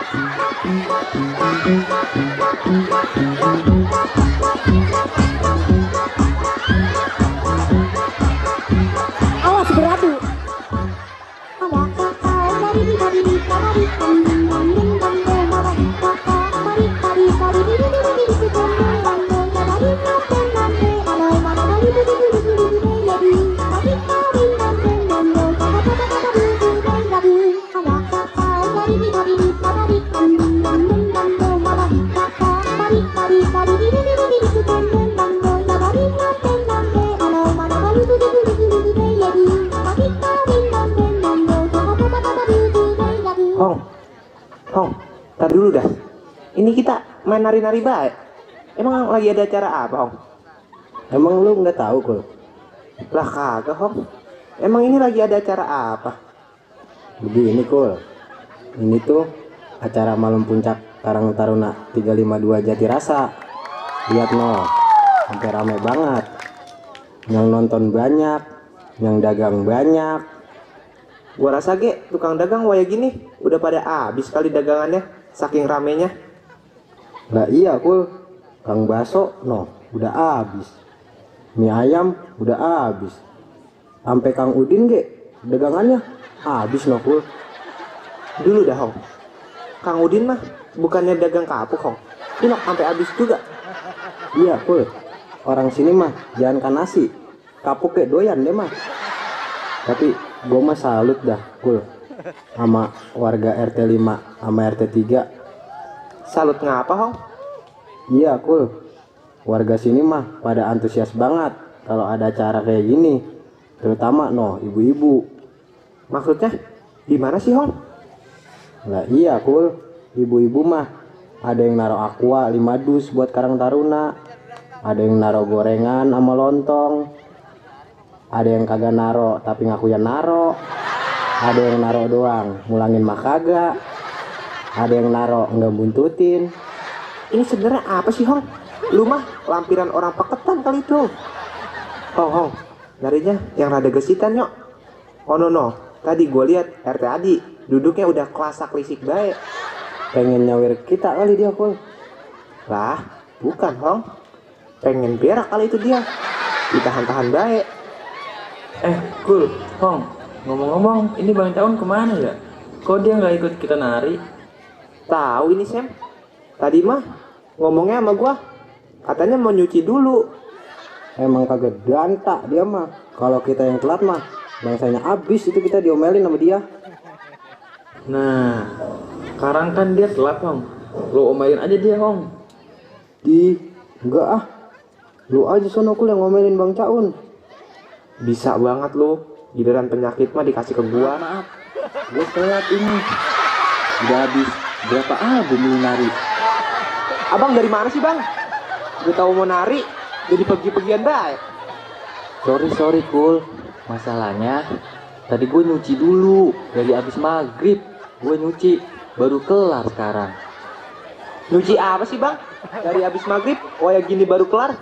Awas beradu. Hong, Hong, tar dulu dah. Ini kita main nari-nari baik. Emang lagi ada acara apa, Hong? Emang lu nggak tahu kul? Lah kagak, Hong. Emang ini lagi ada acara apa? Begini kul, ini tuh acara malam puncak Karang Taruna 352 Jatirasa. Lihat no, sampai rame banget. Yang nonton banyak, yang dagang banyak. Gua rasa tukang dagang waya gini udah pada habis kali dagangannya saking ramenya. Lah iya kul, Kang Baso no udah habis, mie ayam udah habis, sampai Kang Udin dagangannya habis no kul. Dulu dah, Hong. Kang Udin mah bukannya dagang kapuk, Hong. Ini sampai habis juga. Iya kul, orang sini mah jangankan nasi, kapuk doyan deh mah. Tapi gue mah salut dah kul sama warga RT 5 sama RT 3. Salut ngapa, Hong? Iya kul, warga sini mah pada antusias banget kalau ada acara kayak gini, terutama no ibu-ibu. Maksudnya gimana sih, Hong? Lah iya kul, ibu-ibu mah ada yang naruh aqua 5 dus buat Karang Taruna, ada yang naruh gorengan sama lontong, ada yang kagak naro tapi ngaku yang naro, ada yang naro doang mulangin mah kagak, ada yang naro nggak buntutin. Ini sebenarnya apa sih, Hong? Lu mah lampiran orang paketan kali itu. Hong, narinya yang rada gesitan yuk. Oh no, tadi gue lihat RT Adi duduknya udah kelasak risik baik. Pengen nyawir kita kali dia kul. Lah, bukan, Hong. Pengen berak kali itu dia. Ditahan-tahan baik. Kul, Hong, ngomong-ngomong, ini Bang Caun kemana ya? Kok dia nggak ikut kita nari? Tahu ini, Sam. Tadi mah ngomongnya sama gua, katanya mau nyuci dulu. Emang kagak dantak dia mah. Kalau kita yang telat mah bangsanya abis itu, kita diomelin sama dia. Nah, sekarang kan dia telat, Hong. Lo omelin aja dia, Hong. Enggak ah, lu aja sono kul yang ngomelin Bang Caun. Bisa banget lu, giliran penyakit mah dikasih ke gua. Maaf, gue telat ini. Udah habis berapa album lu nari? Abang dari mana sih, Bang? Gue tahu mau nari, jadi pergi-pergian baik. Sorry, Kul. Masalahnya, tadi gue nyuci dulu. Dari abis maghrib, gue nyuci. Baru kelar sekarang. Nyuci apa sih, Bang? Dari habis maghrib, waya gini baru kelar.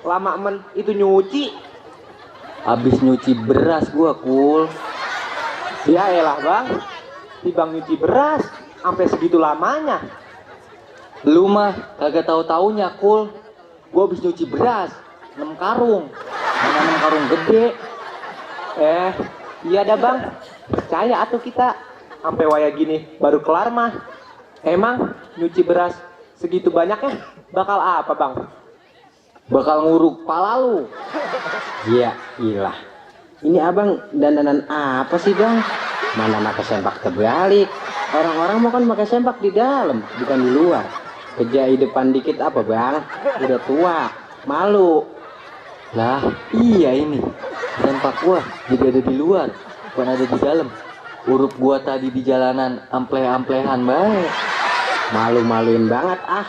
Lama men itu nyuci. Abis nyuci beras gue, Kul. Ya elah, Bang. Bang nyuci beras sampai segitu lamanya. Lu mah kagak tahu-taunya, Kul. Gue habis nyuci beras 6 karung. Mana 6 karung gede. Iya dah, Bang. Percaya atuh kita. Sampai waya gini baru kelar mah. Emang nyuci beras segitu banyaknya bakal apa, Bang? Bakal nguruk pala lu. Iya, ilah. Ini abang dandanan apa sih bang? Mana pakai sempak terbalik? Orang-orang mau kan pakai sempak di dalam, bukan di luar. Kejai depan dikit apa bang? Udah tua, malu. Lah, iya ini. Sempak gua juga ada di luar, bukan ada di dalam. Urup gua tadi di jalanan ampleh-amplehan baik. Malu-maluin banget ah.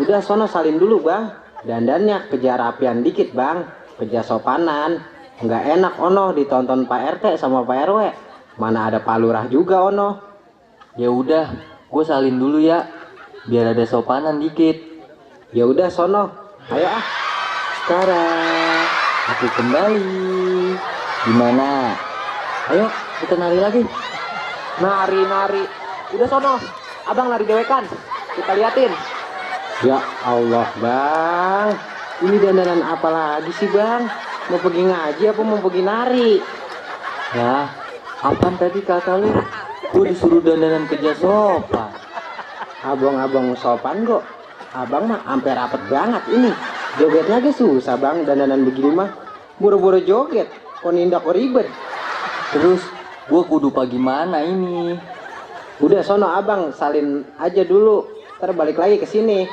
Udah sono salin dulu bang. Dandannya kejar rapian dikit bang. Kejar sopanan. Nggak enak ono ditonton Pak RT sama Pak RW. Mana ada Pak Lurah juga ono. Ya udah, gua salin dulu ya, biar ada sopanan dikit. Ya udah sono. Ayo ah. Sekarang aku kembali. Gimana? Ayo kita nari lagi. Nari. Udah sono. abang lari dewekan. Kita liatin. Ya Allah bang, ini dandanan apa lagi sih bang? Mau pergi ngaji apa mau pergi nari? Ya, apaan tadi kata lu? Gue disuruh dandanan kerja sopan. Abang-abang sopan kok. Abang mah sampai rapet banget ini. Jogetnya aja susah bang, dandanan begini mah. Buru-buru joget, kok nindak kok ribet. Terus gue kudu gimana ini? Udah sono abang, salin aja dulu. Ntar balik lagi ke sini.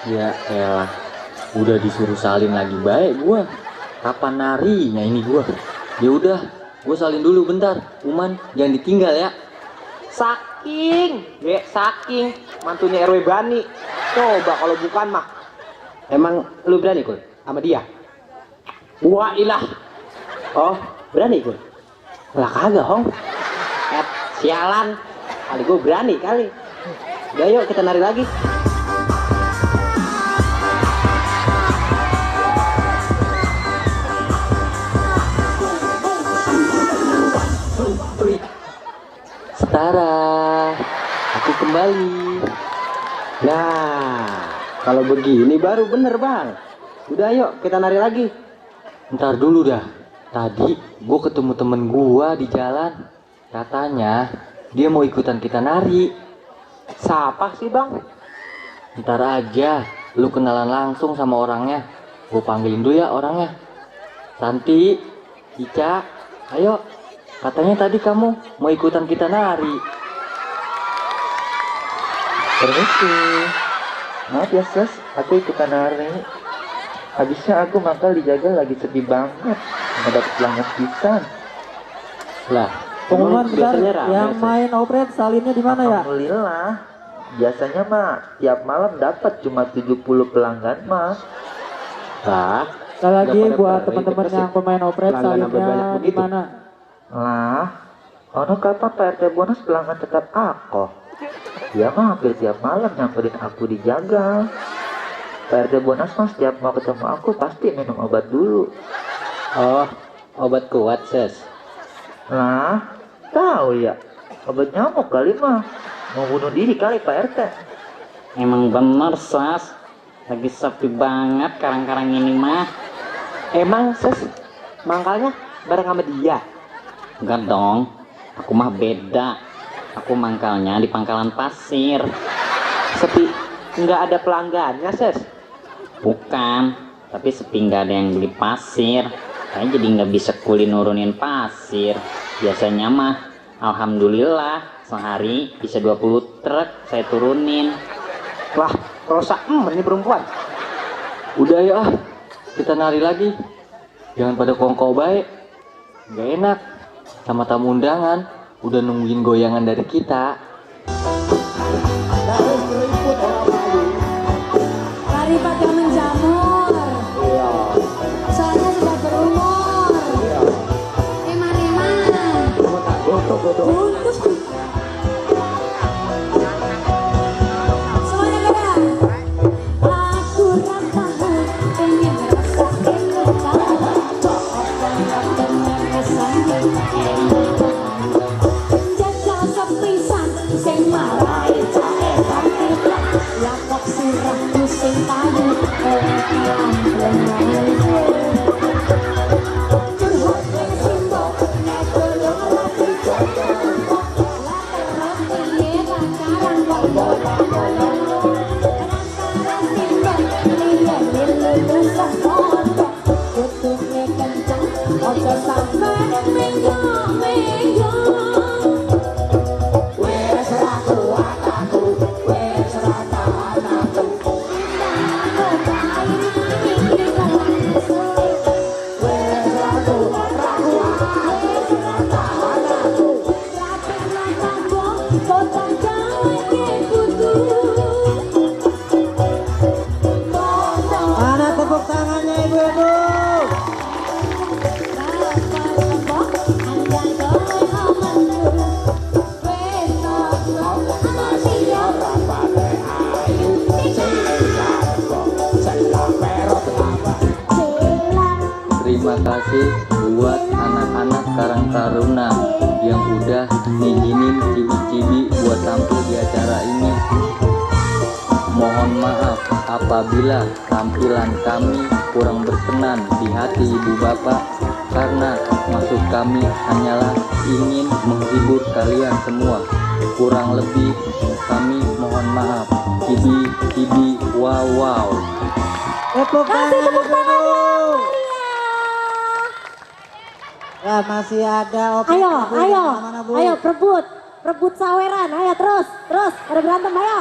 Ya elah, udah disuruh salin lagi baik gue. Kapan narinya ini gue? Ya udah, gue salin dulu bentar. Uman, jangan ditinggal ya. Saking, saking mantunya RW Bani. Coba kalau bukan mah. Emang lu berani Kul? Sama dia? Wah ilah. Oh, berani Kul? Lah kagak Hong. Sialan. Kali gue berani kali. Udah yuk kita nari lagi. Setara, aku kembali. Nah, kalau begini baru bener bang. Udah yuk kita nari lagi. Ntar dulu dah. Tadi gue ketemu temen gue di jalan. Katanya dia mau ikutan kita nari. Siapa sih bang? Ntar aja, lu kenalan langsung sama orangnya. Gue panggilin dulu ya orangnya. Santi, Ica, ayo. Katanya tadi kamu mau ikutan kita nari. Permisi, maaf ya sus, aku ikutan nari. Habisnya aku mangkal dijaga lagi sedih banget, nggak dapet pelanggan pisan. Lah, Pengumuman emang bentar, biasanya rame, yang Sus? main operet salinnya di mana ya? Alhamdulillah, biasanya mah tiap malam dapat cuma 70 pelanggan mah. Lah, Sekali lagi Nggak pada buat pernah teman-teman ikut yang pemain operet pelanggan sampai banyak salinnya di begitu. mana? Lah, ono kapan Pak RT bonus pelanggan tetap aku? Dia mah hampir tiap malam nyamperin aku dijaga. Pak RT bonus mah setiap mau ketemu aku pasti minum obat dulu. oh, obat kuat Sus. Lah, tahu ya, obat nyamuk kali mah. Mau bunuh diri kali Pak RT. Emang bener Sas, lagi sepi banget karang-karang ini mah. Emang ses mangkalnya bareng sama dia. Enggak dong, aku mah beda. Aku mangkalnya di pangkalan pasir. Sepi, nggak ada pelanggannya ses. Bukan, tapi sepi nggak ada yang beli pasir. Saya jadi nggak bisa kuli nurunin pasir. Biasanya mah, alhamdulillah sehari bisa 20 truk saya turunin. Wah, Rosa, ini perempuan. Udah ya, kita nari lagi. Jangan pada kongko baik. Gak enak. Sama tamu undangan udah nungguin goyangan dari kita. Daripada menjamur, soalnya sudah berumur. Eman-eman, untuk semuanya gerak. Aku rasa pengen ngerasain kamu. Pengen ngesahin jajal sepisan sing marai cae kantika. Lakok sirahku sing payu kelan lengan. Curhat ning simbok nek golong rati jodoh. Latar piye lancaran kok bolong-bolong. Lantaran simbok liya lulus pondok. Kutuke kenceng ojo sampe menggo-menggo. Wes ra kuat aku, wes ra tahan aku. Wes ra kuat, ra kuat, wes ra tahan aku. Rapih ra tambah, potong jalan ke kudu. Mana tepuk tangannya ibu-ibu? Terima kasih buat anak-anak Karang Taruna yang udah ngizinin Cibi-Cibi buat tampil di acara ini. Mohon maaf apabila tampilan kami kurang berkenan di hati ibu bapak, karena maksud kami hanyalah ingin menghibur kalian semua. Kurang lebih kami mohon maaf. Cibi, wow. Tepuk tangan Tepuk dulu. tangan yang meriah. Ya masih ada opsi. Ayo, Bu. ayo, Mana, Bu? ayo perebut saweran, ayo terus, ada berantem, ayo.